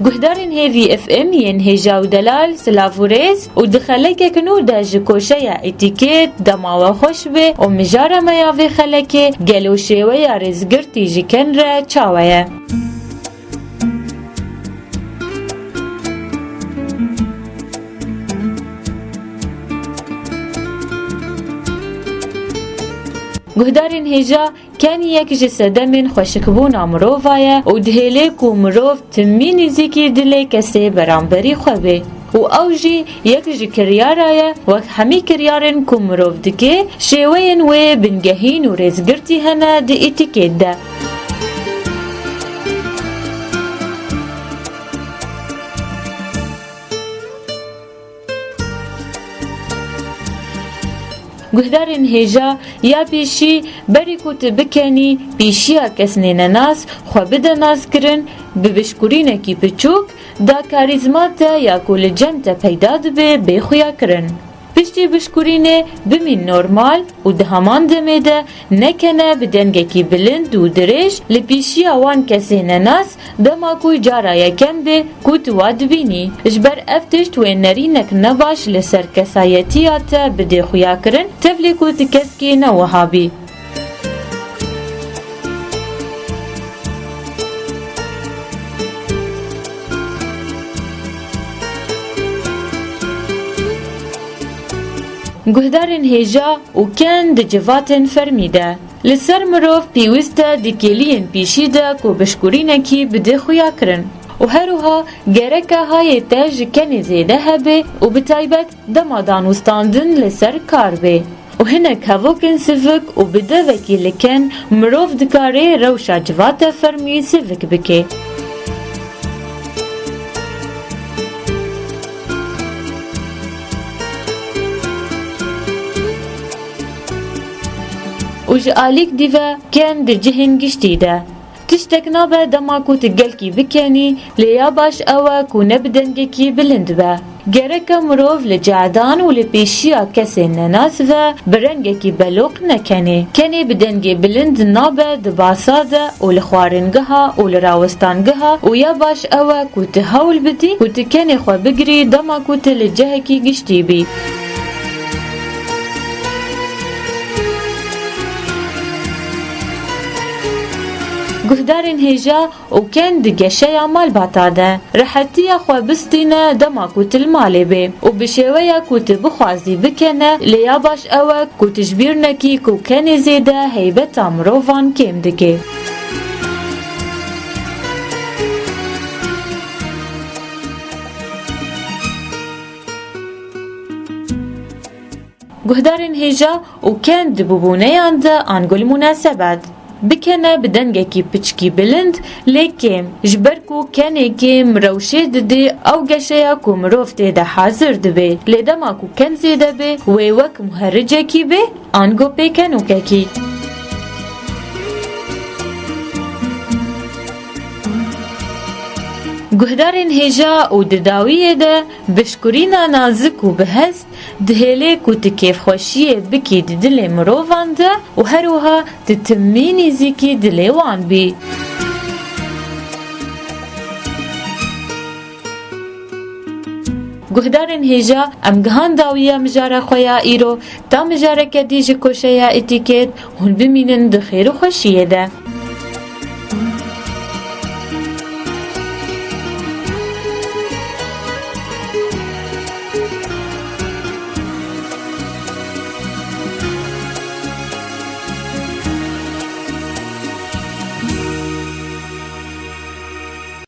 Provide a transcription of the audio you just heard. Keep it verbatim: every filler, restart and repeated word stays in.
Guhdarên Hêvî F M yên hêja û delal, silav û rêz û di xelekek nû de ji koşeya Etîkêt dema we xweş be û mijara me ya vê xelekê, gelo şêweya rêzgirtî ji ken re çawa ye? Guhdarên hêja, ken yek ji sedemên xweşikbûna mirova ye û dihêlê ku mirov timî nêzîkî dilê kesê beramberî xwe bê. Û ew jî yek ji kiryara ye, wek hemî kiryarên ku mirov dike, şêweyên wê bingehîn û rêzgirtî hene di etîkêt de. Guhdarên hêja, ya pêşî, berî ku tu bikenî pîşiya kesnê nenas xwe bide naskirin, bi bişkûrînekî piçûk, da karîzma te ya ku li cem te peyda dibe bê xuyakirin. Piştî bişkûrînê bimîn normal û di heman demê de nekene bi dengekî bilind û dirêj li pîşiya wan kesê nenas, dema ku cara yekem be ku tu wa dibînî. Ji ber ev tişt wê nerînek nebaş li ser kesayetiya te bidê xuyakirin, tevlî ku tu keskî ne wiha bî. Guhdarên hêja û ken di civatên fermî de. Li ser mirov pêwîst e di kêliyên pîşî de ku bişkûrînekî bidê xuyakirin. Û her wiha gereke hayê te ji kenê zêde hebe û bi taybet dema danûstandin li ser kar bê. Û hinek hevokên sivik û bi devekî li ken mirov dikare rewşa civata fermî sivik bike. Û ji alîk dî ve ken di cihên giştî de. Tiştek nabe dema ku tu gelkî bikenî, lê ya baş ew e ku ne bi dengekî bilind be. Gereke mirov li cehdan û li pêşiya kesên nenas ve bi rengekî beloq nekenê. Kenê bi dengê bilind nabe di basa de û li xwaringeha û li rawestangeha û ya baş ew e ku tu hewl bidî ku tu kenê xwe bigirî dema ku tu li cihekî giştî bî. Guhdarên hêja û ken di geşeya malbata de rehetiya xwe bistîne dema ku tu li malê bê û bi şêweya ku tu bixwazî bikene, lê ya baş ew e ku tu ji bîr nekî ku kenê zêde heybeta mirovan kêm dike. Guhdarên hêja û ken di bûbûneyan de ango li munasebet bikene bi dengekî piçkî bilind lê kêm, ji ber ku kenê kêm rewşê didê ew geşeya ku mirov tê de hazir dibe, lê dema ku ken zêde be, wê wek muherricekî be, ango pêkenokekî. Guhdarên hêja û di dawiyê de bişkurîna nazik û bi hest dihêlê ku tu kêfxweşiyê bikî di dilê mirovan de û her wiha tu timî nêzîkî dilê wan bî. Guhdarên hêja, em gihan dawiya mijara xwe ya îro, ta mijareke dî ji koşeya Etîkêt, hûn bimînin di xêr û xweşiyê de.